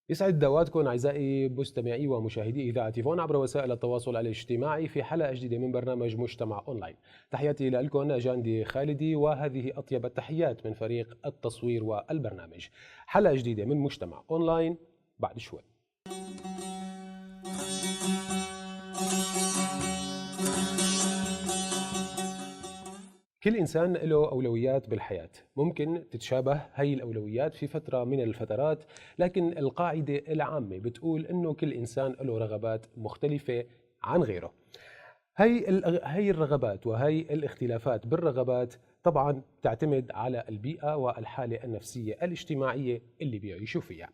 يسعد دواتكم أعزائي مستمعي ومشاهدي إذاعة فون عبر وسائل التواصل الاجتماعي في حلقة جديدة من برنامج مجتمع أونلاين. تحياتي لكم جاندي خالدي، وهذه أطيب التحيات من فريق التصوير والبرنامج. حلقة جديدة من مجتمع أونلاين بعد شوي. كل إنسان له أولويات بالحياة، ممكن تتشابه هاي الأولويات في فترة من الفترات، لكن القاعدة العامة بتقول إنه كل إنسان له رغبات مختلفة عن غيره. هاي الرغبات وهي الاختلافات بالرغبات طبعا تعتمد على البيئة والحالة النفسية الاجتماعية اللي بيعيشوا فيها.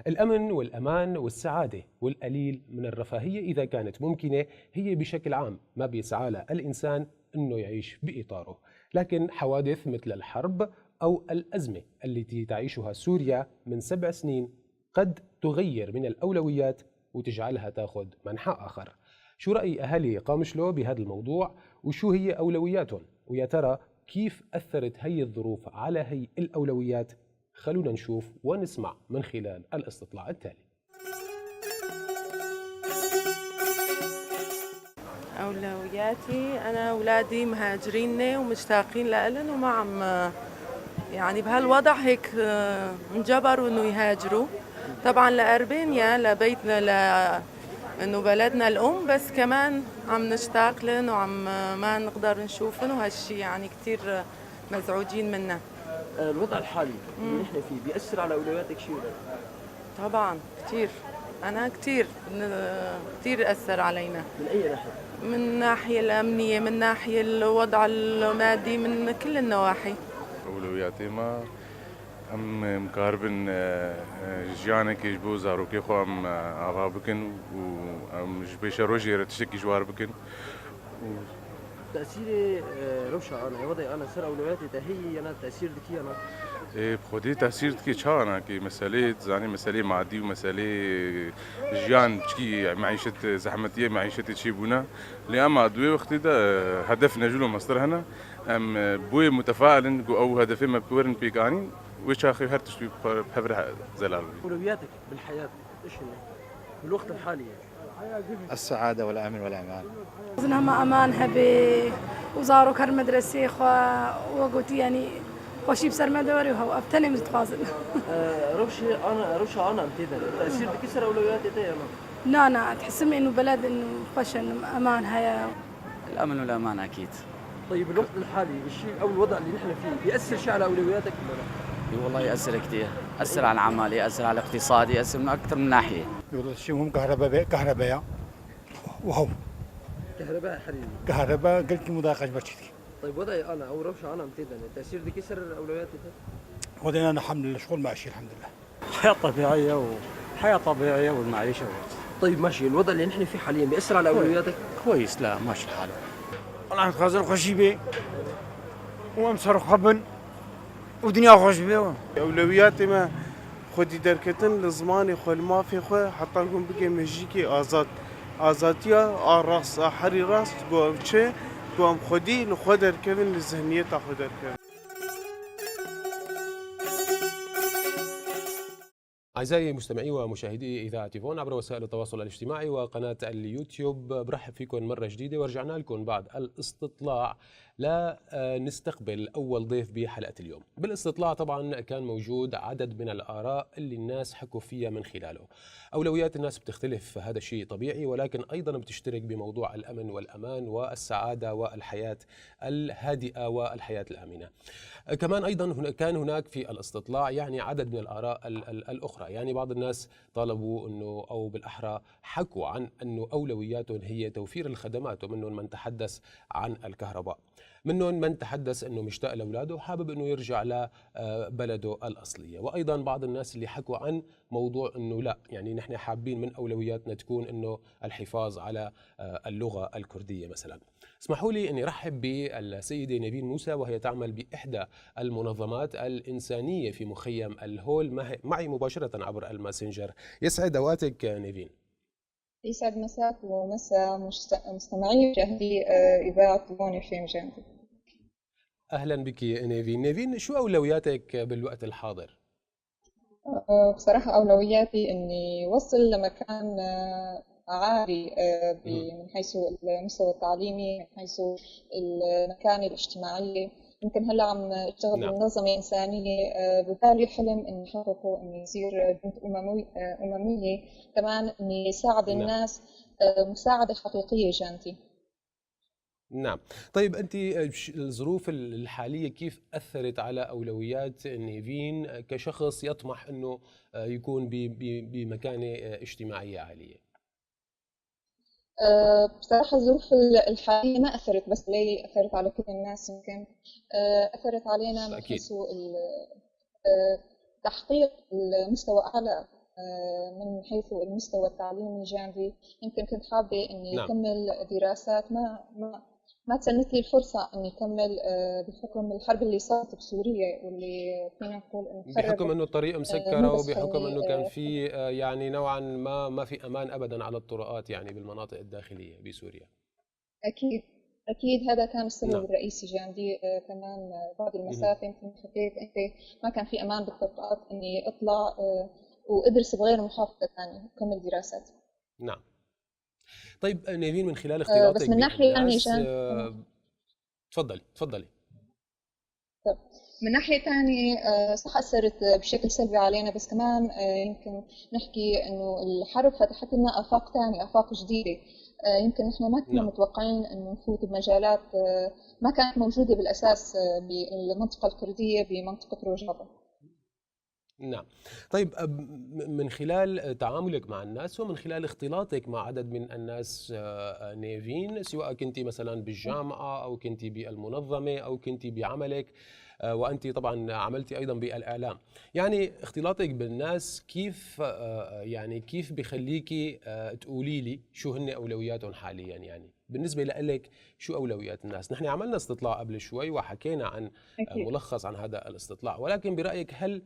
الأمن والأمان والسعادة والقليل من الرفاهية إذا كانت ممكنة هي بشكل عام ما بيسعى لها الإنسان إنه يعيش بإطاره، لكن حوادث مثل الحرب أو الأزمة التي تعيشها سوريا من 7 سنين قد تغير من الأولويات وتجعلها تأخذ منحى آخر. شو رأي أهالي قامشلو بهذا الموضوع وشو هي أولوياتهم؟ ويا ترى كيف أثرت هي الظروف على هي الأولويات؟ خلونا نشوف ونسمع من خلال الاستطلاع التالي. أولوياتي أنا أولادي مهاجرين ومشتاقين لإلن، وما عم يعني بهالوضع هيك انجبروا إنه يهاجروا طبعا لأربينيا، لبيتنا، إنه بلدنا الأم، بس كمان عم نشتاق لهم وعم ما نقدر نشوفهم، وهالشي يعني كتير مزعوجين منه. الوضع الحالي اللي نحن فيه بيأثر على أولوياتك شيء ولا لا؟ طبعا كتير، أنا كتير كتير أثر علينا. من أي ناحية؟ من ناحية الأمنية، من ناحية الوضع المادي، من كل النواحي. أولوياتي ما أم مكاربن جيانك يجبو زاروكي خو أم أغابكن وأم جبيشة روجي رتشكي جوار بكن. تأثيري روشة أنا وضعي أنا سر أولوياتي تهي أنا تأثير ذكي أنا. إيه بخدي تأثير ذكي شا أنا كي مسألة زاني مسألة مادي ومسألة جيان تشكي معيشة زحمتية معيشة تشيبونا لأما أدوية وقت ده هدف نجلو مصدر هنا أم بوي متفائل أو هدفي ما بورن بيقاني وش آخر هر تشتري بحفر زلال. أولوياتك بالحياة إيش هي؟ بالوقت الحالي يعني. السعادة والأمن والأمان. أظنها ما أمان هبي وزارو كر مدرسة خوا وقوتي يعني وشي بسر مدوري وهو أبتني متفاصل. روشة أنا أمتدن تأثير بكسر أولوياتي تي أنا. لا لا تحسمي إنه بلد إنه خوش إنه أمان هيا. الأمن والأمان أكيد. طيب الوقت الحالي الشيء أو الوضع اللي نحن فيه بيأثر شيء على أولوياتك ولا لا؟ والله يأثر كثير، يأثر على العمل، يأثر على الاقتصاد، يأثر من أكثر من ناحية. والله الشيء مهم كهرباء وهو كهرباء حريري. كهرباء قلت مضايقة برشتي. طيب وضعي أنا أو روشة أنا امتدن تأثير دي كسر أولوياتي؟ وضعي أنا الحمد لله شغل ماشي الحمد لله. حياة طبيعية وحياة طبيعية والمعيشة. طيب ماشي، الوضع اللي نحن فيه حاليا بيأثر على أولوياتك؟ كويس، لا ماشي الحال. والله خازن خشيبي وأمسر خبن ودنيا خوش بيه. أولوياتي ما خودي دركتن لزماني خو ما في خو حتى نكون بقي مجيكي آزاد آزادية راس حري راس جو تشي جو خودي لخو دركبن لذهنية خو دركبن. أعزائي مستمعي ومشاهدي إذاعة فون عبر وسائل التواصل الاجتماعي وقناة اليوتيوب، برحب فيكم مرة جديدة ورجعنا لكم بعد الاستطلاع لا نستقبل أول ضيف بحلقة اليوم. بالاستطلاع طبعا كان موجود عدد من الآراء اللي الناس حكوا فيها من خلاله. أولويات الناس بتختلف، هذا شيء طبيعي، ولكن أيضا بتشترك بموضوع الأمن والأمان والسعادة والحياة الهادئة والحياة الآمنة. كمان أيضا كان هناك في الاستطلاع يعني عدد من الآراء الأخرى، يعني بعض الناس طالبوا أنه أو بالأحرى حكوا عن أنه أولوياتهم هي توفير الخدمات، ومنهم من تحدث عن الكهرباء، منهم من تحدث أنه مشتاق لأولاده وحابب أنه يرجع لبلده الأصلية، وأيضا بعض الناس اللي حكوا عن موضوع أنه لا يعني نحن حابين من أولوياتنا تكون أنه الحفاظ على اللغة الكردية مثلا. اسمحوا لي أني أرحب بالسيدة نيفين موسى، وهي تعمل بإحدى المنظمات الإنسانية في مخيم الهول، معي مباشرة عبر الماسنجر. يسعد أوقاتك نيفين. يسعد مساك ومسا مستمعي ومشاهدي إذاعة فون FM جاندي. أهلا بك نيفين. نيفين، شو أولوياتك بالوقت الحاضر؟ بصراحة أولوياتي إني وصل لمكان عالي من حيث المستوى التعليمي، من حيث المكانة الاجتماعية. يمكن هلا عم اشتغل بمنظمة إنسانية، ببالي حلم إني أحققه، إني أصير بنت أممية، كمان إني ساعد الناس مساعدة حقيقية جانتي. نعم. طيب أنت الظروف الحالية كيف أثرت على أولويات نيفين كشخص يطمح أنه يكون بمكانة اجتماعية عالية؟ بصراحة الظروف الحالية ما أثرت بس علي، أثرت على كل الناس. يمكن أثرت علينا من حيث تحقيق المستوى أعلى، من حيث المستوى التعليمي جانبي. يمكن كنت حابة إني أكمل دراسات، ما تسنت لي الفرصة إني أكمل بحكم الحرب اللي صارت بسوريا، واللي فينا نقول إنه بحكم إنه الطريق مسكرة، وبحكم إنه كان في يعني نوعا ما في أمان أبدا على الطرقات يعني بالمناطق الداخلية بسوريا. أكيد أكيد هذا كان السبب الرئيسي جاندي. كمان بعد المسافة يمكن حكيت أنت ما كان في أمان بالطرقات إني أطلع وأدرس بغير محافظة ثانية وأكمل دراساتي. نعم. طيب نيفين، من خلال اختلاطك بس من ناحية ثانية تفضلي تفضلي. طيب من ناحية ثانية صح أثرت بشكل سلبي علينا، بس كمان يمكن نحكي إنه الحرب فتحت لنا آفاق ثانية، آفاق جديدة. يمكن نحن ما كنا متوقعين إنه نفوت بمجالات ما كانت موجودة بالأساس بالمنطقة الكردية بمنطقة روجافا. نعم. طيب من خلال تعاملك مع الناس ومن خلال اختلاطك مع عدد من الناس نيفين، سواء كنت مثلا بالجامعة أو كنت بالمنظمة أو كنت بعملك، وأنت طبعا عملتي أيضا بالإعلام، يعني اختلاطك بالناس كيف يعني كيف بخليكي تقولي لي شو هن أولوياتهم حاليا؟ يعني بالنسبة لك شو أولويات الناس؟ نحن عملنا استطلاع قبل شوي وحكينا عن ملخص عن هذا الاستطلاع، ولكن برأيك هل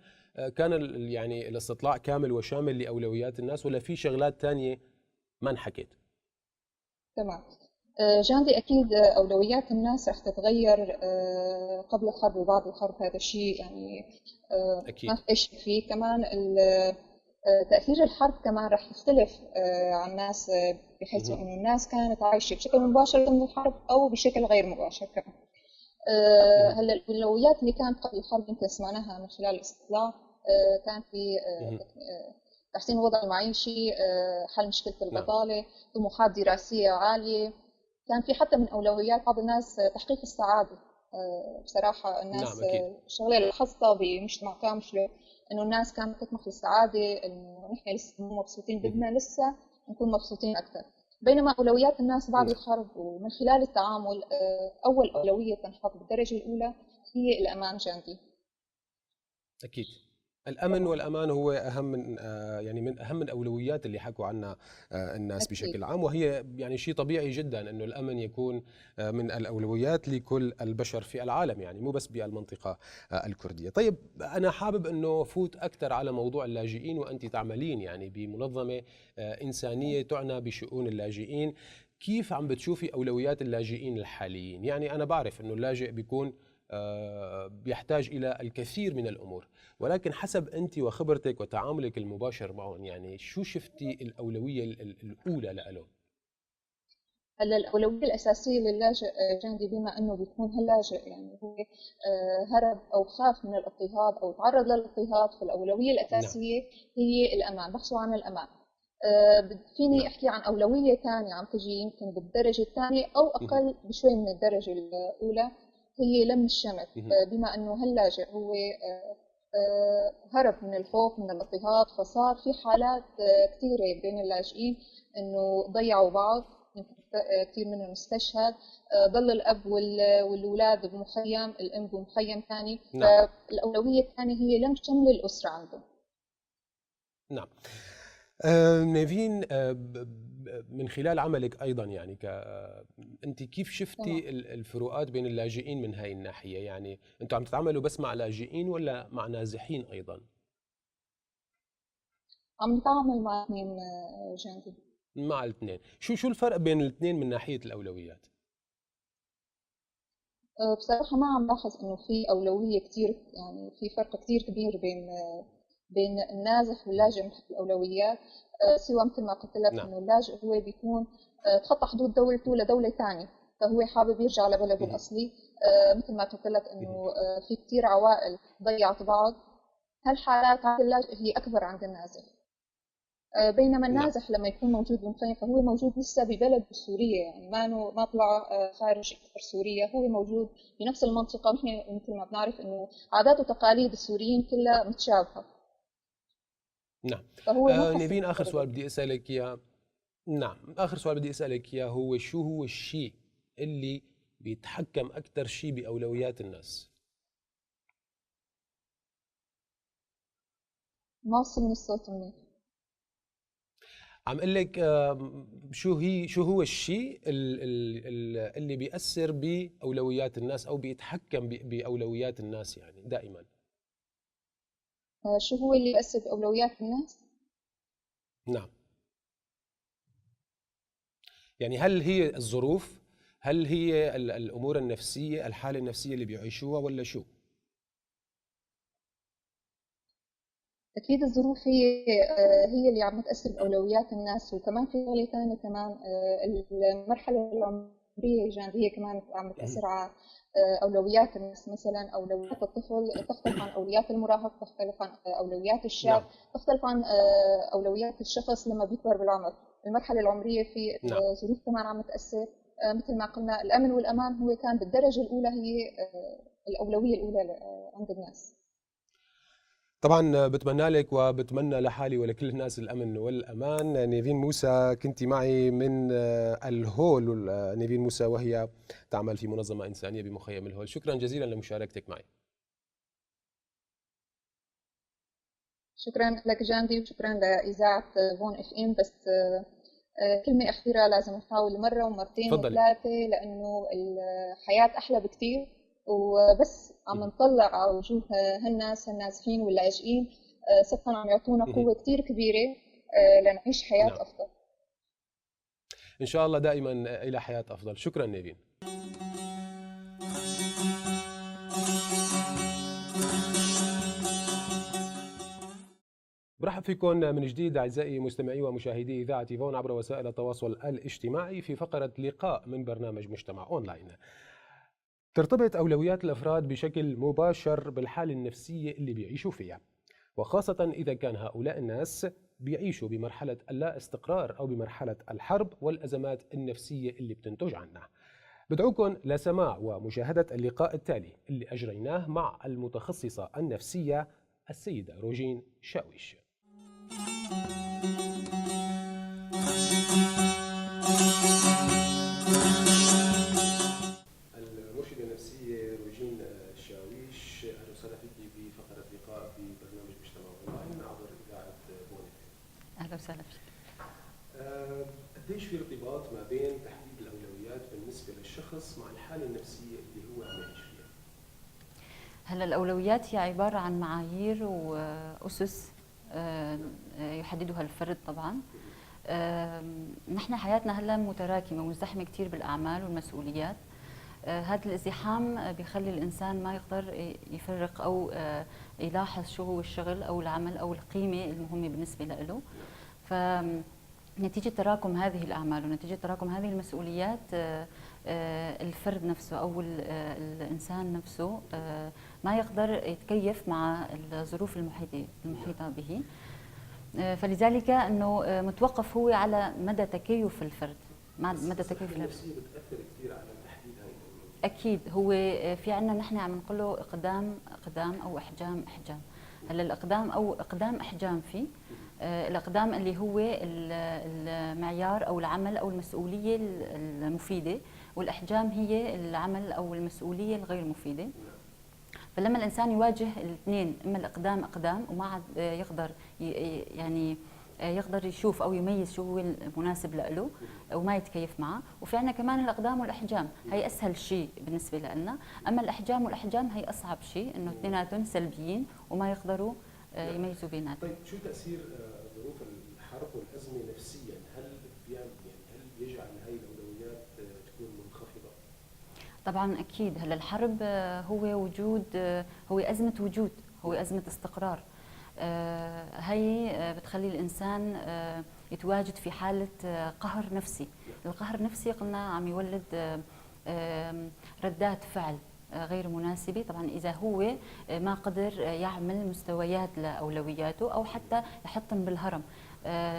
كان يعني الاستطلاع كامل وشامل لأولويات الناس ولا في شغلات تانية ما انحكت؟ تمام جاندي، أكيد أولويات الناس رح تتغير قبل الحرب وبعد الحرب، هذا الشيء يعني أكيد ما في شك فيه. كمان تأثير الحرب كمان رح يختلف على الناس، بحيث إنه الناس كانت عايشة بشكل مباشر ضمن الحرب أو بشكل غير مباشر كمان. هلا الأولويات اللي كانت قبل الحرب يمكن سمعناها من خلال الاستطلاع، كان في تحسين الوضع المعيشي، حل مشكلة البطالة، طموحات دراسية عالية. كان في حتى من أولويات بعض الناس تحقيق السعادة. بصراحة الناس الشغلة اللي لاحظتها بمجتمع كامشلو إنه الناس كانت تطمح للسعادة، إنه نحن لسه مو مبسوطين، بدنا لسه نكون مبسوطين أكثر. بينما أولويات الناس بعد الحرب ومن خلال التعامل، أول أولوية تنحط بالدرجة الأولى هي الأمان جاندي. أكيد الأمن والأمان هو أهم من يعني من أهم الأولويات اللي حكوا عنها الناس بشكل عام، وهي يعني شيء طبيعي جدا أنه الأمن يكون من الأولويات لكل البشر في العالم، يعني مو بس بالمنطقة الكردية. طيب أنا حابب أنه فوت أكثر على موضوع اللاجئين، وأنت تعملين يعني بمنظمة إنسانية تعنى بشؤون اللاجئين، كيف عم بتشوفي أولويات اللاجئين الحاليين؟ يعني أنا بعرف أنه اللاجئ بيكون بيحتاج إلى الكثير من الأمور، ولكن حسب أنت وخبرتك وتعاملك المباشر معهم، يعني شو شفتي الأولوية الأولى لهم؟ هلا الأولوية الأساسية للاجئ جاندي، بما أنه بيكون هاللاجئ يعني هو هرب أو خاف من الاضطهاد أو تعرض للاضطهاد، فالأولوية الأساسية هي الأمان، بحثوا عن الأمان. فيني أحكي عن أولوية ثانية عم تجي يمكن بالدرجة الثانية أو أقل بشوي من الدرجة الأولى، هي لم الشمل. بما أنه هاللاجئ هو هرب من الخوف من الاضطهاد، فصار في حالات كثيرة بين اللاجئين أنه ضيعوا بعض، كثير منهم استشهد، ضل الأب والأولاد بمخيم، الأم بمخيم ثاني. فالأولوية الثانية هي لم شمل الأسرة عندهم. نعم. نيفين، من خلال عملك ايضا يعني انت كيف شفتي الفروقات بين اللاجئين من هاي الناحيه؟ يعني انتم عم تتعاملوا بس مع لاجئين ولا مع نازحين ايضا؟ عم نتعامل مع اثنين جاندي. مع الاثنين، شو الفرق بين الاثنين من ناحية الأولويات؟ بصراحة ما عم لاحظ إنه في أولوية كتير، يعني في فرق كتير كبير بين النازح واللاجئ من حيث الأولويات، سوى مثل ما قلت لك. نعم. إنه اللاجئ هو بيكون تخطى حدود دولته لدولة ثانية، فهو حابب يرجع لبلده الأصلي. مثل ما قلت لك إنه في كتير عوائل ضيعت بعض. هالحالات عند اللاجئ هي أكبر عند النازح، بينما النازح لما يكون موجود بمخيم فهو موجود لسه ببلد سوريا، يعني ما طلع خارج سوريا، هو موجود بنفس المنطقة. ونحن مثل ما بنعرف إنه عادات وتقاليد السوريين كلها متشابهة. نعم. فهو نيفين، آخر سؤال بدي أسألك إياه. نعم، آخر سؤال بدي أسألك إياه هو شو هو الشيء اللي بيتحكم أكثر شيء بأولويات الناس؟ ما وصلني الصوت منيح. عم اقول لك شو هو الشيء اللي بيأثر بأولويات الناس أو بيتحكم بأولويات الناس يعني دائما؟ شو هو اللي بيأثر بأولويات الناس؟ نعم. يعني هل هي الظروف؟ هل هي الأمور النفسية، الحالة النفسية اللي بيعيشوها، ولا شو؟ أكيد الظروف هي اللي عم تأثر بأولويات الناس. وكمان في شغلة ثانية كمان، المرحلة العمرية هي كمان عم تأثر على أولويات الناس. مثلا أولويات الطفل تختلف عن أولويات المراهق، تختلف عن أولويات الشاب. نعم. تختلف عن أولويات الشخص لما بيكبر بالعمر. المرحلة العمرية في نعم. ظروف كمان عم تأثر. مثل ما قلنا الأمن والأمان هو كان بالدرجة الأولى هي الأولوية الأولى عند الناس. طبعا بتمنى لك وبتمنى لحالي ولكل الناس الأمن والأمان. نيفين موسى كنت معي من الهول. نيفين موسى وهي تعمل في منظمة إنسانية بمخيم الهول، شكرا جزيلا لمشاركتك معي. شكرا لك جاندي، وشكرا لإذاعة فون FM. بس كلمة أخيرة، لازم نحاول مرة ومرتين وثلاثة، لأنه الحياة أحلى بكثير، وبس عم نطلع على وجوه هالناس النازحين واللاجئين صدقا عم يعطونا قوة كثير كبيرة لنعيش حياة. نعم. أفضل إن شاء الله، دائما إلى حياة أفضل. شكرا نيفين. برحب فيكم من جديد أعزائي مستمعي ومشاهدي إذاعة فون عبر وسائل التواصل الاجتماعي في فقرة لقاء من برنامج مجتمع أونلاين. ترتبط أولويات الأفراد بشكل مباشر بالحالة النفسية اللي بيعيشوا فيها، وخاصة إذا كان هؤلاء الناس بيعيشوا بمرحلة اللا استقرار أو بمرحلة الحرب والأزمات النفسية اللي بتنتج عنها. بدعوكم لسماع ومشاهدة اللقاء التالي اللي أجريناه مع المتخصصة النفسية السيدة روجين شاويش. المرشدة النفسية روجين شاويش، أهلا وسهلا فيك بفقرة لقاء ببرنامج مجتمع أونلاين عبر إذاعة فون. أهلا وسهلا فيك. قديش في ارتباط ما بين تحديد الأولويات بالنسبة للشخص مع الحالة النفسية اللي هو عم يعيش فيها؟ هلا الأولويات هي عبارة عن معايير وأسس يحددها الفرد طبعا. نحن حياتنا هلا متراكمة ومزدحمة كثير بالأعمال والمسؤوليات. هذا الازدحام بيخلي الإنسان ما يقدر يفرق أو يلاحظ شو هو الشغل أو العمل أو القيمة المهمة بالنسبة له. فنتيجة تراكم هذه الأعمال ونتيجة تراكم هذه المسؤوليات الفرد نفسه أو الإنسان نفسه ما يقدر يتكيف مع الظروف المحيطة به. فلذلك أنه متوقف هو على مدى تكيف الفرد، مع مدى تكيف الفرد. النفسية بتأثر كثير على تحديد هاي الأولويات. أكيد هو في عندنا نحن عم نقول له إقدام إقدام أو إحجام إحجام. هلا الإقدام أو إقدام إحجام فيه الإقدام اللي هو المعيار أو العمل أو المسؤولية المفيدة، والإحجام هي العمل أو المسؤولية الغير مفيدة. فلما الإنسان يواجه الاثنين، إما الإقدام إقدام وما عاد يقدر يعني يقدر يشوف أو يميز شو هو المناسب له وما يتكيف معه، وفي عندنا كمان الإقدام والإحجام، هي أسهل شيء بالنسبة لنا. أما الإحجام والإحجام هي أصعب شيء، إنه اثنيناتهم سلبيين وما يقدروا يميزوا بيناتهم. طيب شو تأثير ظروف الحرب والأزمة نفسيا؟ هل طبعا اكيد. هلا الحرب هو وجود، هو ازمة وجود، هو ازمة استقرار. هي بتخلي الانسان يتواجد في حاله قهر نفسي. القهر النفسي قلنا عم يولد ردات فعل غير مناسبة، طبعا إذا هو ما قدر يعمل مستويات لأولوياته أو حتى يحطم بالهرم.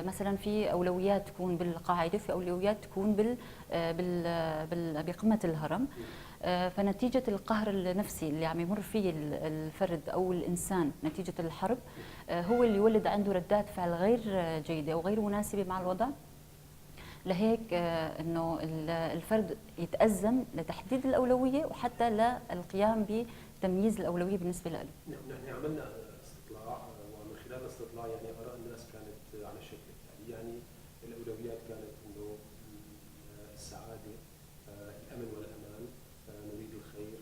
مثلا في أولويات تكون بالقاعدة، وفي أولويات تكون بقمة الهرم. فنتيجة القهر النفسي اللي عم يمر فيه الفرد أو الإنسان نتيجة الحرب هو اللي يولد عنده ردات فعل غير جيدة أو غير مناسبة مع الوضع. لهيك انه الفرد يتأزم لتحديد الأولوية وحتى للقيام بتمييز الأولوية بالنسبة له. نعم، نحن عملنا استطلاع، ومن خلال الاستطلاع يعني آراء الناس كانت على الشكل التالي، يعني الأولويات كانت انه السعادة، الأمن والأمان، نريد الخير،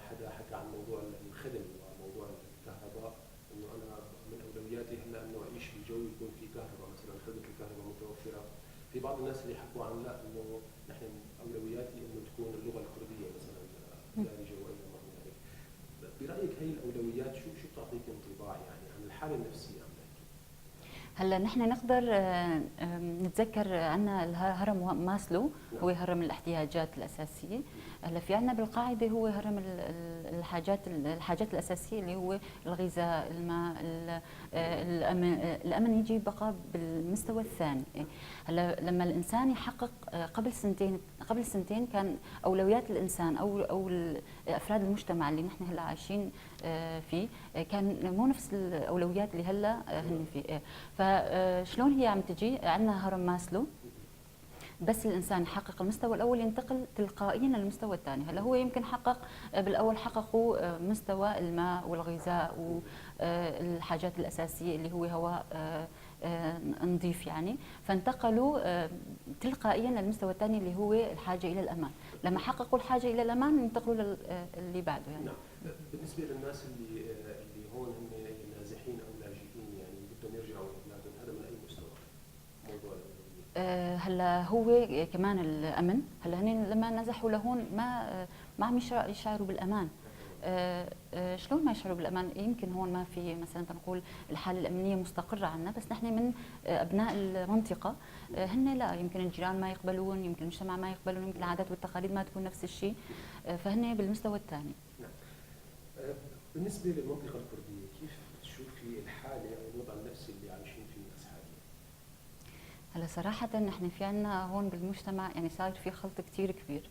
حدا حكى عن موضوع الخدم وموضوع الكهرباء، انه انا من اولوياتي هلا انه اعيش بجو يكون فيه كهرباء مثلا، خدمة الكهرباء متوفرة. في بعض الناس اللي حكوا عن لا انه نحن اولوياتي انه تكون اللغة الكردية مثلا دارجه والى ما هنالك. برايك هي الاولويات شو بتعطيك انطباع يعني عن الحالة النفسية عم نحكي؟ هلا نحن نقدر نتذكر عندنا الهرم ماسلو، هو هرم الاحتياجات الاساسية. هلا في عندنا بالقاعدة هو هرم الحاجات الاساسية اللي هو الغذاء، الماء، الامن. الامن يجي بقى بالمستوى الثاني. هلا لما الانسان يحقق قبل سنتين كان اولويات الانسان او افراد المجتمع اللي نحن هلا عايشين فيه كان مو نفس الاولويات اللي هلا هن فيه. فشلون هي عم تجي؟ عندنا هرم ماسلو، بس الانسان يحقق المستوى الاول ينتقل تلقائيا للمستوى الثاني. هلا هو يمكن حقق بالاول، حققوا مستوى الماء والغذاء والحاجات الاساسية اللي هو هواء نظيف يعني، فانتقلوا تلقائيا للمستوى الثاني اللي هو الحاجة الى الامان. لما حققوا الحاجة الى الامان انتقلوا للي بعده يعني. نعم. بالنسبة للناس اللي هون هم نازحين او لاجئين يعني بدهم يرجعوا لبلادهم، هذا من اي مستوى موضوع؟ هلا هو كمان الامن. هلا هن لما نزحوا لهون ما عم يشعروا بالامان. شلون ما يشعروا بالامان؟ يمكن هون ما في مثلا تنقول الحالة الامنية مستقره عنا، بس نحن من ابناء المنطقة هن لا، يمكن الجيران ما يقبلون، يمكن المجتمع ما يقبلون، يمكن العادات والتقاليد ما تكون نفس الشيء، فهن بالمستوى الثاني. نعم. بالنسبة للمنطقة الكردية كيف تشوفي الحالة او الوضع النفسي اللي عايشين فيه الناس حاليا؟ هلا صراحة نحن في عنا هون بالمجتمع يعني صاير في خلط كثير كبير.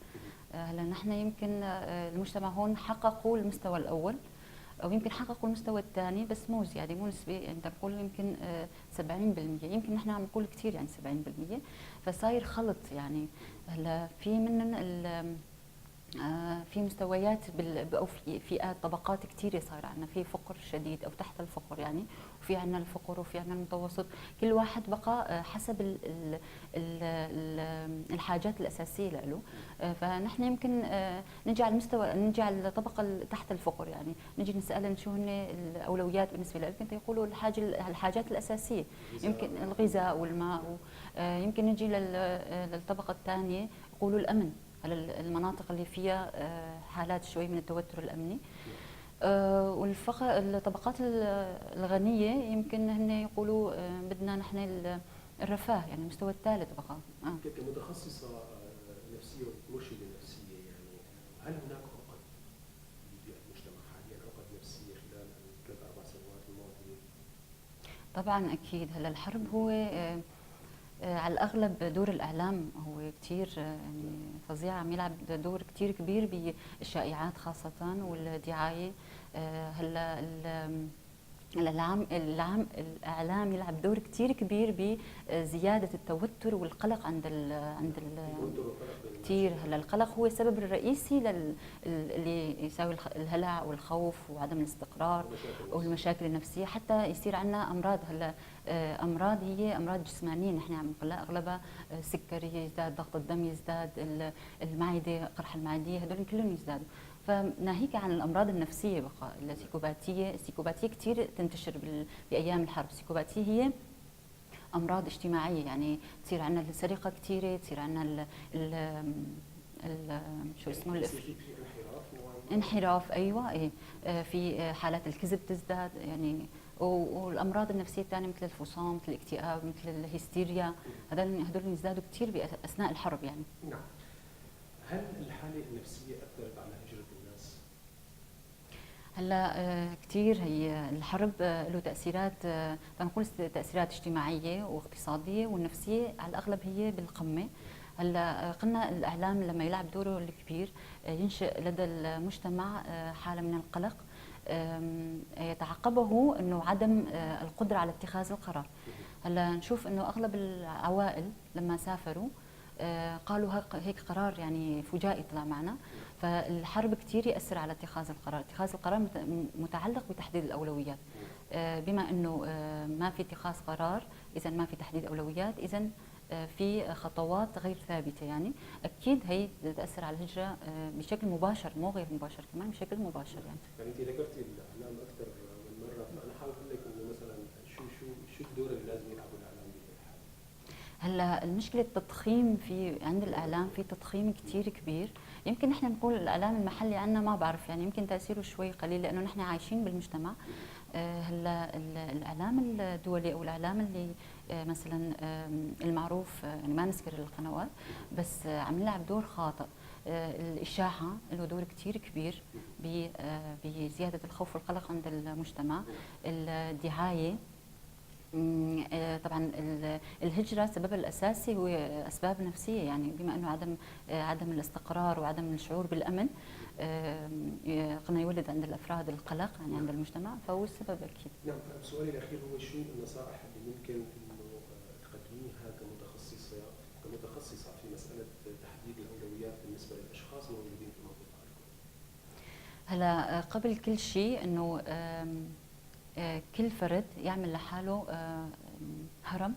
هلا نحن يمكن المجتمع هون حققوا المستوى الأول أو يمكن حققوا المستوى الثاني، بس مو زيادة، مو نسبة يعني نقول يمكن 70%، يمكن نحن عم نقول كثير يعني 70%، فصاير خلط يعني. هلا في منن في مستويات او في فئات طبقات كثيرة صايرة عندنا، في فقر شديد او تحت الفقر يعني، وفي عندنا الفقر وفي عندنا المتوسط، كل واحد بقى حسب ال ال ال الحاجات الاساسية له. فنحن يمكن نجي على المستوى، نجي على الطبقة تحت الفقر يعني، نجي نسالهم شو هن الاولويات بالنسبة لهم، يمكن يقولوا الحاجات الاساسية، يمكن الغذاء والماء. يمكن نجي للطبقة الثانية يقولوا الامن، على المناطق اللي فيها حالات شوي من التوتر الامني. والطبقات الغنية يمكن هن يقولوا بدنا نحن الرفاه، يعني المستوى الثالث بقى. كمتخصصه نفسية ومرشده نفسية يعني، هل هناك عقد بالمجتمع حاليا، عقد نفسية خلال الثلاث اربع سنوات الماضية؟ طبعا اكيد. هلا الحرب هو على الأغلب دور الإعلام هو كثير يعني فظيع، عم يلعب دور كثير كبير بالشائعات خاصة والدعاية. هلا الإعلام يلعب دور كثير كبير بزيادة التوتر والقلق عند كثير. هلا القلق هو السبب الرئيسي اللي يساوي الهلع والخوف وعدم الاستقرار والمشاكل النفسية، حتى يصير عندنا أمراض. هلا أمراض هي أمراض جسمانية نحن عم نقولها، أغلبها سكري يزداد، ضغط الدم يزداد، المعدة، قرح المعدية، هدول كلهم يزدادوا. فناهيك عن الامراض النفسية بقى، السيكوباتيه، السيكوباتيه كثير تنتشر بايام الحرب. السيكوباتيه هي امراض اجتماعية، يعني تصير عندنا السرقة كثيرة، تصير عندنا شو اسمه انحراف، ايوه ايه، في حالات الكذب تزداد يعني، والامراض النفسية الثانية مثل الفصام، مثل الاكتئاب، مثل الهستيريا، هدول يزدادوا كثير باثناء الحرب يعني. نعم. هل الحالة النفسية اثرت على هجره الناس؟ هلا كثير هي الحرب له تاثيرات، تنقول تاثيرات اجتماعية واقتصادية والنفسية، على الاغلب هي بالقمه. هلا قلنا الاعلام لما يلعب دوره الكبير ينشئ لدى المجتمع حاله من القلق يتعقبه انه عدم القدرة على اتخاذ القرار. هلا نشوف انه اغلب العوائل لما سافروا قالوا هيك قرار يعني فجائي طلع معنا. فالحرب كثير ياثر على اتخاذ القرار، اتخاذ القرار متعلق بتحديد الاولويات. بما انه ما في اتخاذ قرار، اذا ما في تحديد اولويات، اذا في خطوات غير ثابتة يعني، اكيد هي تاثر على الهجرة بشكل مباشر، مو غير مباشر، كمان بشكل مباشر يعني. يعني انت ذكرتي الاعلام اكثر من مرة، فانا حابب اقول لك انه مثلا شو شو شو الدور اللي لازم يلعبه الاعلام بهي؟ هلا المشكلة التضخيم في عند الاعلام، في تضخيم كثير كبير. يمكن نحن نقول الاعلام المحلي عندنا ما بعرف يعني يمكن تاثيره شوي قليل لانه نحن عايشين بالمجتمع. هلا الاعلام الدولي او الاعلام اللي مثلا المعروف، يعني ما نذكر القنوات، بس عم يلعب دور خاطئ. الاشاعة له دور كثير كبير بزيادة الخوف والقلق عند المجتمع. الدعاية طبعا الهجرة سببها الأساسي هو أسباب نفسية يعني، بما أنه عدم الاستقرار وعدم الشعور بالأمن قلنا يولد عند الأفراد القلق يعني عند المجتمع، فهو السبب أكيد. نعم. سؤالي الأخير هو شو النصائح اللي ممكن أنه تقدميها كمتخصصة في مسألة تحديد الأولويات بالنسبة للأشخاص الموجودين في المنطقة؟ هلا قبل كل شيء أنه كل فرد يعمل لحاله هرم،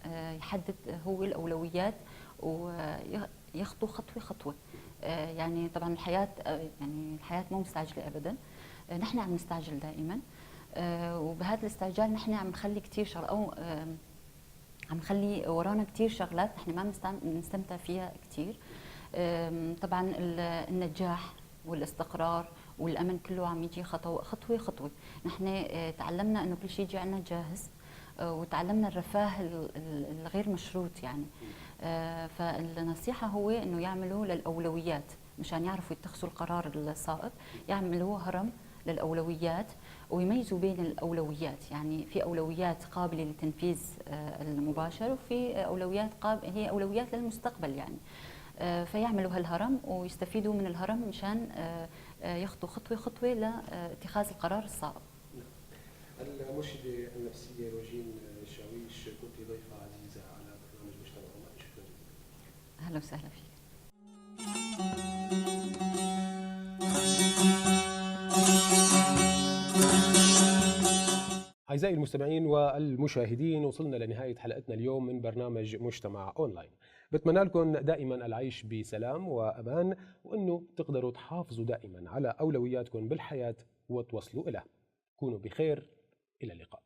يحدد هو الأولويات ويخطو خطوة خطوة. يعني طبعا الحياة يعني الحياة مو مستعجلة أبدا، نحن عم نستعجل دائما، وبهذا الاستعجال نحن عم نخلي كثير شغل أو عم نخلي ورانا كثير شغلات نحن ما بنستمتع فيها كثير. طبعا النجاح والاستقرار والامن كله عم يجي خطوة خطوة خطوة. نحن تعلمنا انه كل شيء يجي عنا جاهز، وتعلمنا الرفاه الغير مشروط يعني. فالنصيحه هو انه يعملوا للاولويات مشان يعرفوا يتخذوا القرار الصائب، يعملوا هرم للاولويات ويميزوا بين الاولويات، يعني في اولويات قابله للتنفيذ المباشر، وفي اولويات هي اولويات للمستقبل يعني. فيعملوا هالهرم ويستفيدوا من الهرم مشان يخطوا خطوة خطوة لاتخاذ القرار الصائب. المرشده النفسية روجين شاويش، كنت ضيفه عزيزه على برنامج مجتمع اونلاين، شكرا جزيلا. اهلا وسهلا فيك. أعزائي المستمعين والمشاهدين، وصلنا لنهاية حلقتنا اليوم من برنامج مجتمع أونلاين. بتمنى لكم دائما العيش بسلام وأمان، وأنه تقدروا تحافظوا دائما على أولوياتكم بالحياة وتوصلوا إليها. كونوا بخير، إلى اللقاء.